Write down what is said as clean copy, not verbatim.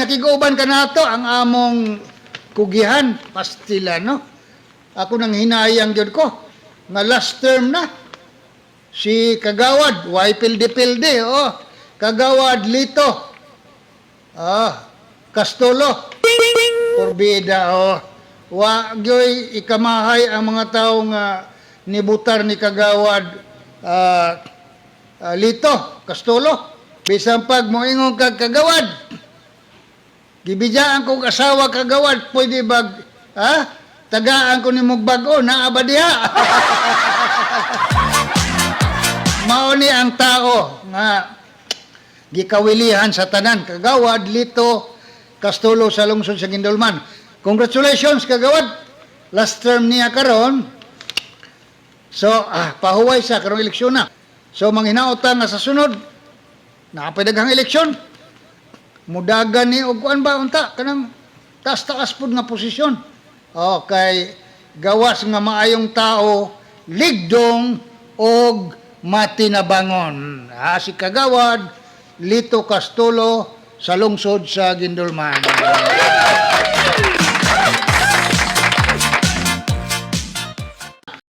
Nakiguban ka nato ang among kugihan, pastila, no? Ako nang hinayang gyud ko nga last term na si Kagawad, way pildi-pildi, oh. Kagawad Lito. Ah, Castolo. Porbida, oh. Wa gyoy ikamahay ang mga tao nga nibutar ni Kagawad Lito Castolo. Bisan pag moingon kag kagawad, gibidjaan kong asawa kagawad, pwede bag, ha? Tagaan ko ni mong bag-o, naa ba diha? Mao ni ang tao nga gikawilihan sa tanan. Kagawad Lito Castolo sa lungsod sa Guindulman. Congratulations, Kagawad. Last term niya karon. So, pahuway sa karong eleksyon na. So, manghinaota nga sa sunod, naa pay daghang eleksyon. Mudagan ni og kuan ba unta kanang taas-taas pud nga posisyon. Okay, gawas nga maayong tao, ligdong og matinabangon. Ah, si Kagawad Lito Castolo sa lungsod sa Guindulman.